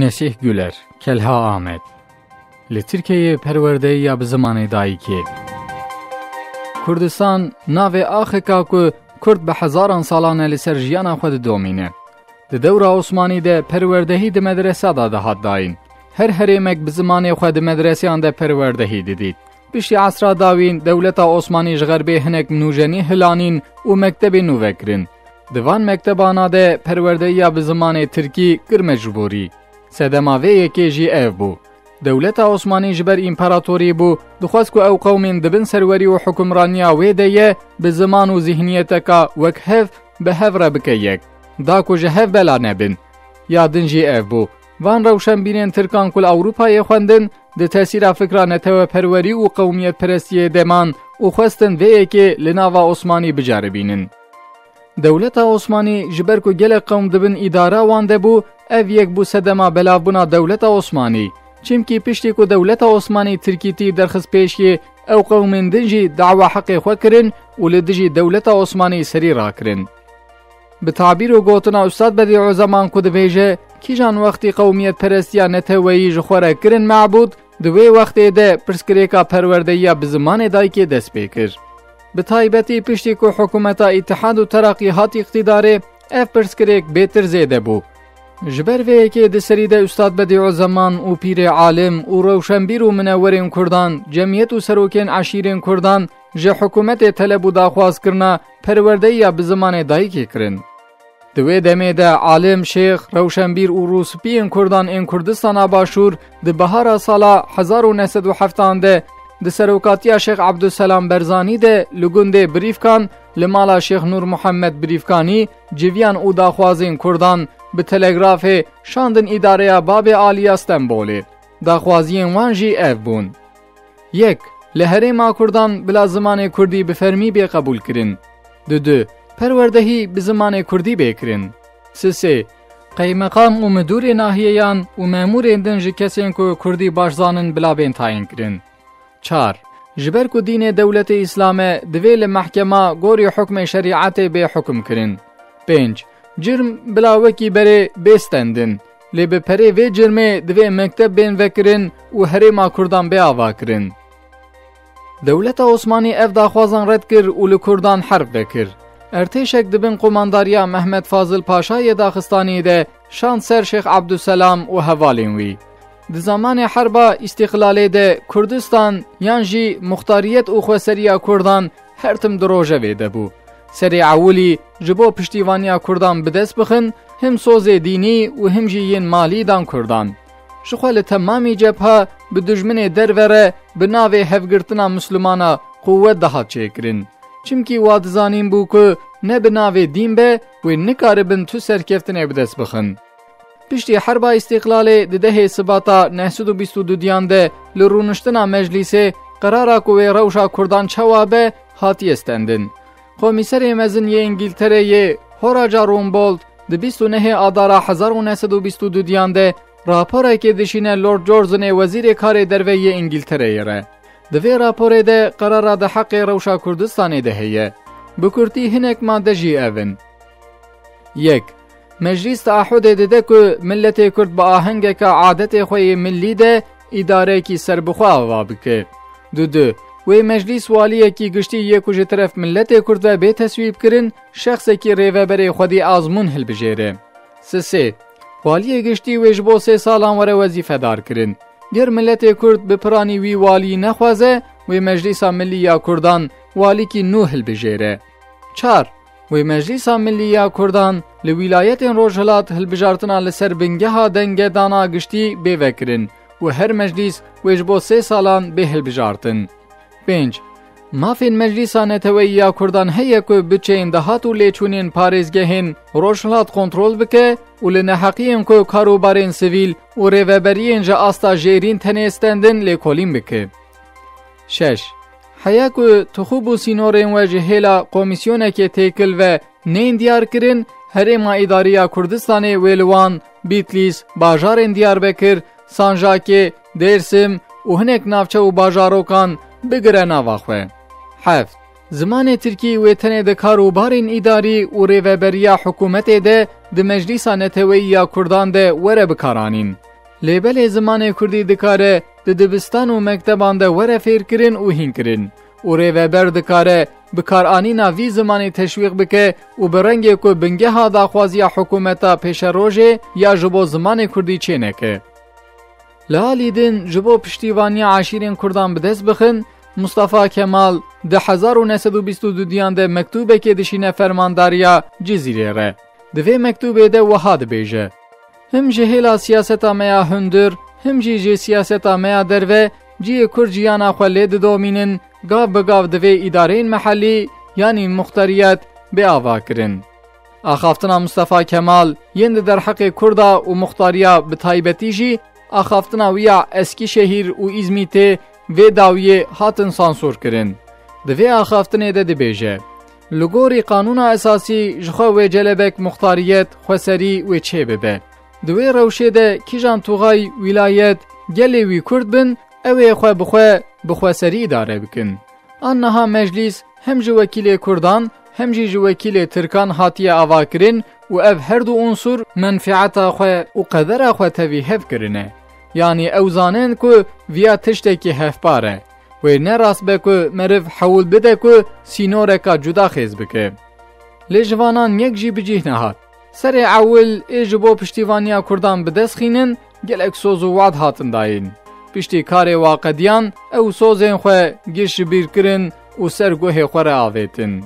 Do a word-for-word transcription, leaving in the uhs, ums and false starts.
Nesîh Guler, Kelha Amed. Li Tirkiyeyê perwerdeyiya bi zimanê dayikê. Kurdistan navê axika ku Kurd bi hezaran salan e li ser jiyana xwe didomîne. Di dewra Osmanî de perwerdehî di medresa de dihat dayîn. Her herêmek bi zimanê xwe di medreseyan de perwerdehî didît. Piştî esra dawîn, dewleta Osmanî ji xerbê hinek nûjenî hilanîn û mektebên nû vekirin. Di van mektebana de perwerdeyiya bi zimanê tirkî kir mecbûrî. Sedema vê yekê jî ev bû. Dewleta Osmanî ji ber împaratorî bû, dixwest ku ew qewmên di bin serwerî û hukimraniya wê de ye, bi ziman û zîhniyeteka wek hev, bi hev re bike yek. Da ku ji hev bela nebin. Ya din jî ev bû. Van rewşenbîrên tirkan ku li Ewropayê xwendin, di tesîra fikra neteweperwerî û qewmiyetperestiyê de man û xwestin vê yekê li nava Osmanî biceribînin. Dewleta Osmanî, ji ber ku gelek qewm di bin îdara wan de bû, ev yek bû sedema belavbûna dewleta Osmanî. Çimkî piştî ku dewleta Osmanî tirkîtî derxist pêşiyê, ew qewmên din jî dawa heqê xwe kirin û li dijî dewleta Osmanî serî rakirin. Bi tabîr û gotina Ustad Bedî Ozeman ku dibêje, kîjan wextî qewmiyetperestiya neteweyî ji xwe re kirin mebûd, di wê wextê de pirsgirêka perwerdeyiya bi zimanê dayikê dest pê kir. Bi taybetî piştî ku hikûmeta Îtihad û Teraqî hat îqtîdarê, ev pirsgirêk bêtir zêde bû. Ji ber vê yekê di serî de Ustad Bedî Ozeman û pîrê alim û rewşenbîr û minewerên Kurdan, cemiyet û serokên eşîrên Kurdan ji hikûmetê teleb û daxwaz kirina perwerdeyiya bi zimanê dayikê kirin. Di wê demê de alim, şêx, rewşenbîr û rûspiyên Kurdan ên Kurdistana Başûr di bihara sala hezar û neh sed û heftan de di serokatiya Şêx Ebdulselam Berzanî de li gundê Birîfkan, li mala Şêx Nûr Muhammed Birîfkanî, civiyan û daxwazên Kurdan bi telegrafê şandin îdareya Babê Aliya Stenbolê. Daxwaziyên wan jî ev bûn. Yek, li herêma Kurdan bila zimanê Kurdî bi fermî bê qebûlkirin. Dudu, perwerdehî bi zimanê Kurdî bê kirin. Sisê, qeymeqam û midûrê nahiyeyan û memûrên din ji kesên ku Kurdî baş zanin bila bên tayînkirin. Çar, ji ber ku dînê dewletê Îslam e, divê li mehkema gorî hukmê şerîetê bê hukmkirin. Pênc, cirm bila wekî berê bê stendin. Lê bi perê vê cirmê divê mekteb bên vekirin û herêma Kurdan bê avakirin. Dewleta Osmanî ev daxwazan red kir û li Kurdan herb vekir. Ertêşek di bin qomandariya Mehmet Fazil Paşa yê Daxistanî de şand ser Şêx Ebdulselam û hevalên wî. Di zamanê herba Îstîqlalê de Kurdistan yan jî muxtariyet û xweseriya Kurdan her tim di rojevê de bû. Serê ewilî ji bo piştîvaniya Kurdan bi dest bixin, him sozê dînî û him jî yên malî dan Kurdan. Jixwe li temamî cepha bi dijminê derve re bi navê hevgirtina Mislimana quwet dihat çêkirin. Çimkî wa dizanîn bû ku ne bi navê dîn be, wê nikaribin tu serkeftinê bi dest bixin. Piştî herba Îstîqlalê di dehê Sibata neh sed û bîst û dudiyan de li rûniştina meclîsê qerara ku wê rewşa Kurdan çawa be hatiye stendin. Komîserê Mezin yê Îngîltereyê Horaca Rumbold di bîst û nehê Adara hezar û neh sed û bîst û dudiyan de raporekê dişîne Lord Curzonê Wezîrê Karê Derve yê Îngîltereyê re. Di vê raporê de qerara di heqê rewşa Kurdistanê de heye. Bi kurtî hinek made jî ev in. Yek, Meclîs teahudê dide ku miletê Kurd bi ahengeke adetê xwe yê millî de îdarekî serbixwe ava bike. Dudu, wê meclîs waliyekî giştî yê ku ji teref miletê Kurd ve bê teswîbkirin, şexsekî rêveberê xwedî azmûn hilbijêre. Sisê, waliyê giştî wê ji bo sê salan were wezîfedar kirin. Ger miletê Kurd bi piranî wî walî nexwaze, wê Meclîsa Millî ya Kurdan walîkî nû hilbijêre. Çar, wê Meclîsa Millî ya Kurdan li wîlayetên Rojhilat hilbijartina li ser bingeha dengedana giştî bê vekirin û her meclîs wê ji bo sê salan bê hilbijartin. Pênc, mafên Meclîsa Neteweyî ya Kurdan heye ku biçeyên dahat û lêçûnên parêzgehên Rojhilat kontrol bike û li neheqiyên ku karûbarên sivîl û rêveberiyên ji asta jêrîn tenê stendin lêkolîn bike. Şeş, heye ku tixûb û sînorên we ji hêla komîsyonekê têkil ve nên diyar kirin, herêma îdarî ya Kurdistanê wê li wan, Bîtlîs, bajarên Diyarbekir, Sanjakê, Dêrsim û hinek navçe û bajarokan bigire nava xwe. Heft, zimanê tirkî wê tenê di kar û barên îdarî û rêveberiya hikûmetê de di Meclîsa Neteweyî ya Kurdan de were bikaranîn. Lê belê zimanê kurdî dikare di dibistan û mekteban de were fêrkirin û hînkirin û rêveber dikare bikaranîna vî zimanê teşwîq bike û bi rengê ku bingeha daxwaziya hikûmeta pêşerojê ya ji bo zimanê kurdî çêneke. Li alî din ji bo piştîvaniya eşîrên kurdan bi dest bixin, Mustafa Kemal di hezar û neh sed û bîst û dudiyan de mektûbekê dişîne fermandariya Cizîrê re. Di vê mektûbê de wiha dibêje: Him ji hêla siyaseta me ya hundir, him jî ji siyaseta me ya derve cihê Kurd jiyana xwe lê didomînin, gav bi gav divê îdareyên mehellî, yanî muxtariyet, bê avakirin. Axaftina Mustafa Kemal yên di derheqê Kurda û muxtariya bi taybetî jî axaftina wî ya Eskîşehîr û Îzmîtê vê dawiyê hatin sansûr kirin. Di vê axaftinê de dibêje: Li gorî qanûna esasî ji xwe wê celebek muxtariyet, xweserî wê çê bibe. Di wê rewşê de kîjan tuxay, wîlayet, gelê wî kurd bin, ew ê xwe bi xwe, bi xweserî îdare bikin. An niha meclîs hem ji wekîlê kurdan, hem jî ji wekîlê tirkan hatiye avakirin û ev her du unsur menfieta xwe û qedera xwe tevî hev kirine. Yanî ew zanin ku viya tiştekî hevpar e. Wê ne rast be ku meriv hewl bide ku sînoreka cuda xêz bike. Lê ji vanan yek jî bi cih nehat. Serê ewil ê ji bo piştîvaniya kurdan bi dest xînin, gelek soz û wad hatin dayîn. Piştî karê waqediyan, ew sozên xwe giş ji bîr kirin û ser guhê xwe re avêtin.